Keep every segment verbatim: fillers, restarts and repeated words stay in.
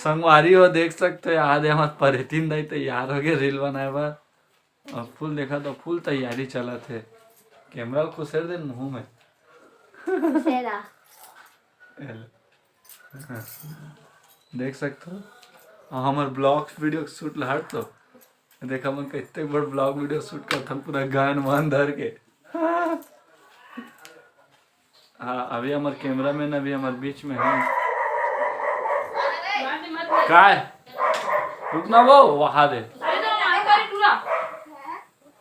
संगवारी हो, देख सकते हो, आज हमर परेतिन दाई तैयार हो गए रील बनाए बर। और फुल देखा तो फुल तैयारी चलत हे। कैमरा ल खुसेर दे मुंह में। खुसेरा। एल। देख सकते हो, और हमर ब्लॉग वीडियो शूट लहर तो देखा, मन कितने बड़ ब्लॉग वीडियो शूट करथन, पूरा गान वान धर के। हाँ, अभी हमर कैमरामैन अभी हमर बीच में है। काय? रुकना वो, वहा दे।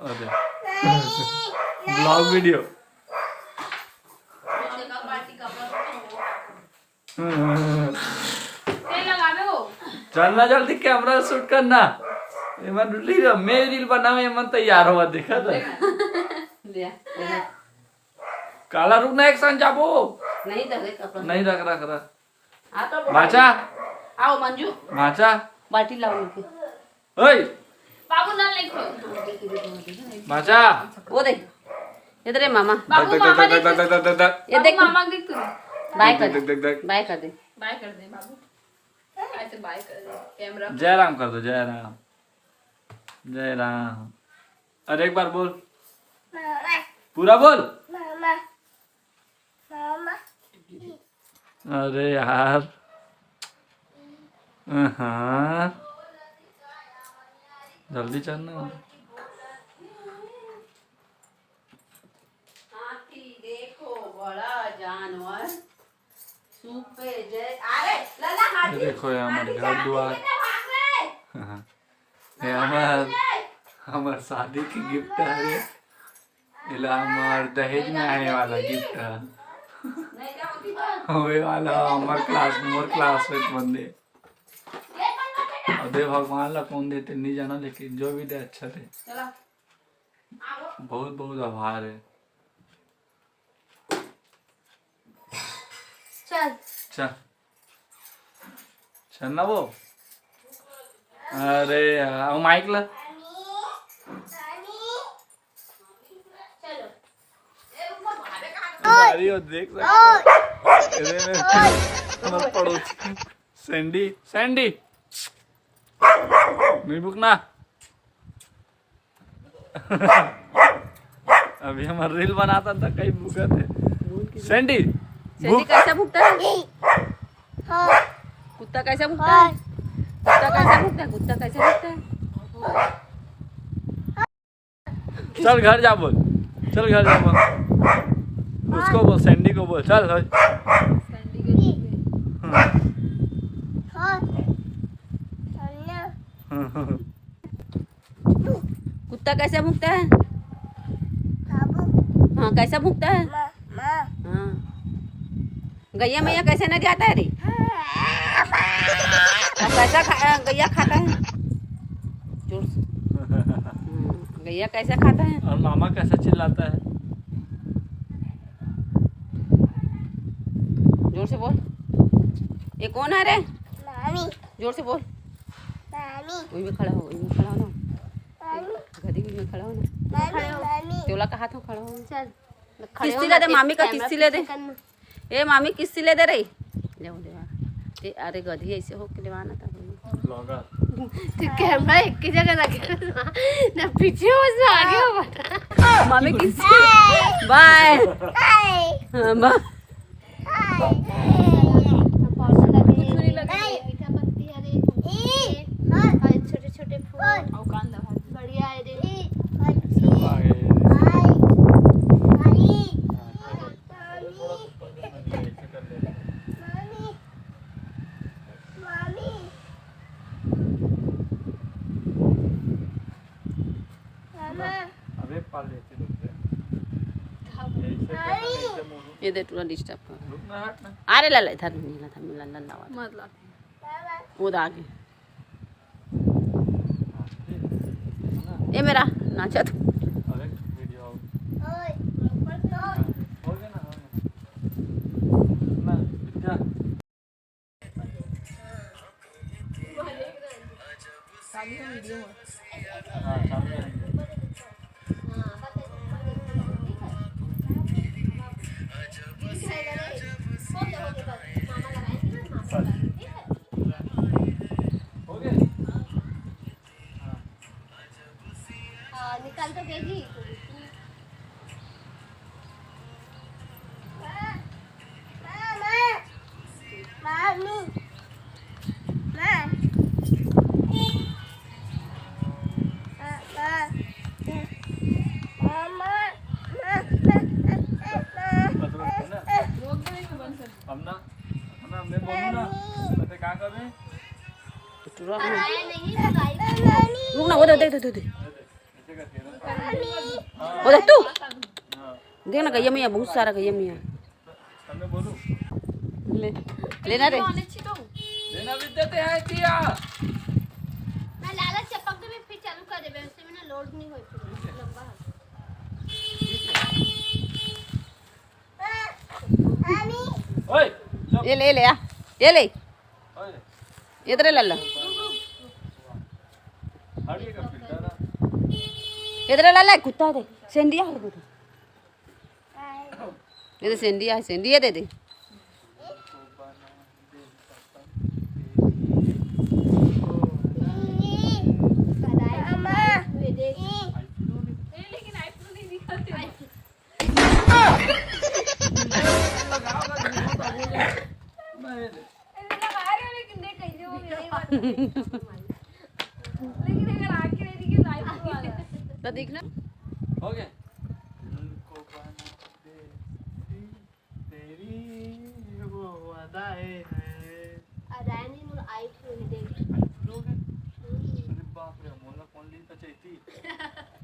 अरे, ब्लॉग वीडियो। तेल लगावे हो। चल ना जल्दी, कैमरा शूट करना। एमन रील, मैं रील बनावे, एमन तैयार होवा, देखा था। ले, ले। काला रुक ना, एक संग जाबो। नहीं तो रे कपड़ा। नहीं, रख, रख, रख। आ तो बाचा। आओ मंजू। बाचा। बाल्टी लाओ उनके। ओए। बाबू ना लेके। बाचा। वो दे। इधर है मामा। बाबू, मामा देख। ये देख। मामा देख तू। बाय कर दे। देख, देख, देख। बाय कर दे। बाय कर दे बाबू। ऐसे बाय कर दे। कैमरा। जय राम कर दो, जय राम। जय राम। अरे एक बार बोल। मामा। पूरा बोल। मामा। मामा। अरे यार। हाँ। जल्दी चल ना। हाथी देखो बड़ा जानवर। सूप पे जय। अरे लला ये हाथी। देखो यार, हमर हाथी घर जाके दुआर। किधर भाग रहे? हाँ। ये हमर, हमर शादी के गिफ्ट हरे। एला हमर दहेज में आने वाला गिफ्ट है। होवे वाला हमर क्लास, मोर क्लास में बंदे। और दे भगवान ला कौन देते नहीं जाना, लेकिन जो भी दे अच्छा दे। बहुत बहुत आभार है। चल। चल। चल ना वो। अरे यार, वो माइक ला। अरे वो देख सकते हो। अरे मैं, हमारा पड़ोसी सैंडी, सैंडी। नहीं भूखना। अभी हमर रील बनाता था, कहीं भूखा थे। सैंडी, सैंडी भूख। कैसा भूखता है? हाँ। कुत्ता कैसा भूखता है? हाँ। कुत्ता कैसा भूखता है? कुत्ता कैसा भूखता है? चल घर जा बोल, चल घर जा बोल। उसको बोल, सैंडी को बोल, चल, चल। सैंडी के रूप में। हाँ। हाँ। कुत्ता कैसे भूखता है? बाबू। हाँ, कैसे भूखता है? माँ, माँ। हाँ। गैया मैया कैसे नहीं जाता है रे? और कैसा खा-, गैया खाता है? जोर से। हाँ, गैया कैसे खाता है? और मामा कैसे चिल्लाता है? जोर से बोल। ये कौन है रे? मामी। जोर से बोल। मामी। वही में खड़ा हो, वही में खड़ा हो ना। मामी। घड़ी में खड़ा हो ना। मामी, मामी। तोला कहा था खड़ा हो। चल। खड़े किस्ती होना, ले दे, मामी का कैमरा किस्ती ले दे। पीछे करना। ए मामी, किस्ती ले दे रही। ले वो देवा। ते, अरे गधी ऐसे हो के लेवाना था। ब्लॉगर। तू कैमरा एक ही जगह रखे ना, पीछे हो से आगे हो बता। मामी किस्ती। बाय। हाँ, बाय। कुछ नहीं लगे, मीठा पत्ती है रे। और छोटे छोटे फूल। बढ़िया है रे। अबे पाल लेते रुक जा। ये दे, टूरा डिस्टर्ब कर। रुक ना, हट ना। अरे लाला, इधर नहीं, इधर मिला, लाला वाला। मत ला। वो आगे। ए मेरा नाचा तू। अरे वीडियो आउट। हो गया ना, हो गया। ना, जा। चालू है वीडियो। हाँ, चालू है। टुरा। रुक ना, वो दे, दे, दे, दे, दे। वो दे तू। देख ना, गैया मैया, बहुत सारा गैया मैया। ले, लेना रे। लेना भी देते हैं, जिया। मैं लालच चपक दे, मैं फिर चालू कर देबे, उससे में ना लोड नहीं होई, फिर लंबा है। ओए, ये ले, ले आ, ये ले। ओए। इधर ले ला। हट ये का फिल्टर ना। इधर ले ला, कुत्ता दे। सेंडिया हर दे। ये तो सेंडिया है, सेंडिया दे दे। तो देखना। हो गया। तेरी वो अदाएं हैं। अदाएं नहीं, मोर आई फ्लू है, देख। आई फ्लू है? हम्म। अरे बाप रे, मोला कौन लीन पचैती?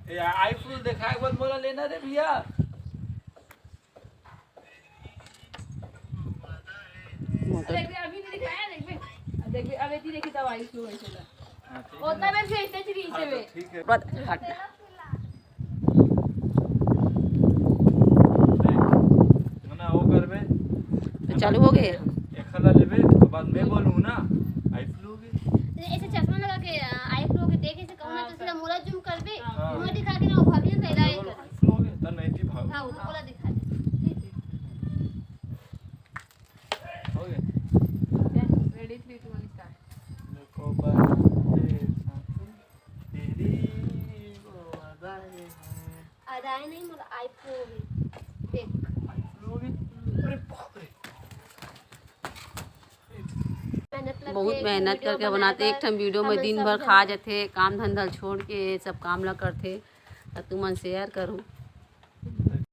ए, आई फ्लू दिखाए के बाद मोला लेना रे भैया। मोटर। देख, अभी नहीं दिखाया, देख बे। देख बे, अब इतनी देखी तब आई फ्लू है, चला। हाँ, ठीक है। उतना में फिर इतने चली हाँ, इसे तो में। ठीक है। बस, हट। मना वो करबे। तो चालू हो गए। एक हला लेबे, तो बाद में बोलूँ ना, आई फ्लू होगी। ऐसे चश्मा लगा के, आ, आई फ्लू होगी, देख ऐसे कहूँ ना, हाँ, तो सीधा मुड़ा जूम करबे, हाँ। मुँह दिखा के ना, वो भाभी ना, तो इलाज बोलो, कर। आई फ्लू होगी, तो नहीं थी भाव। हाँ, वो तो पूरा दिखा दे। ठीक है। हो गया। Ready, three, two, one, start. देखो बात तेरी वो अदाएं हैं। अदाएं नहीं, मतलब आई फ्लू होगी। देख। आई फ्लू होगी? अरे बाप रे। मेहनत लग बहुत के एक मेहनत वीडियो करके बनाए बनाते, एक बर ठन वीडियो में हम दिन सब भर झन खा जाथे, काम धंधा ल छोड़ के ये सब काम ला करथे। त तुमन शेयर करो।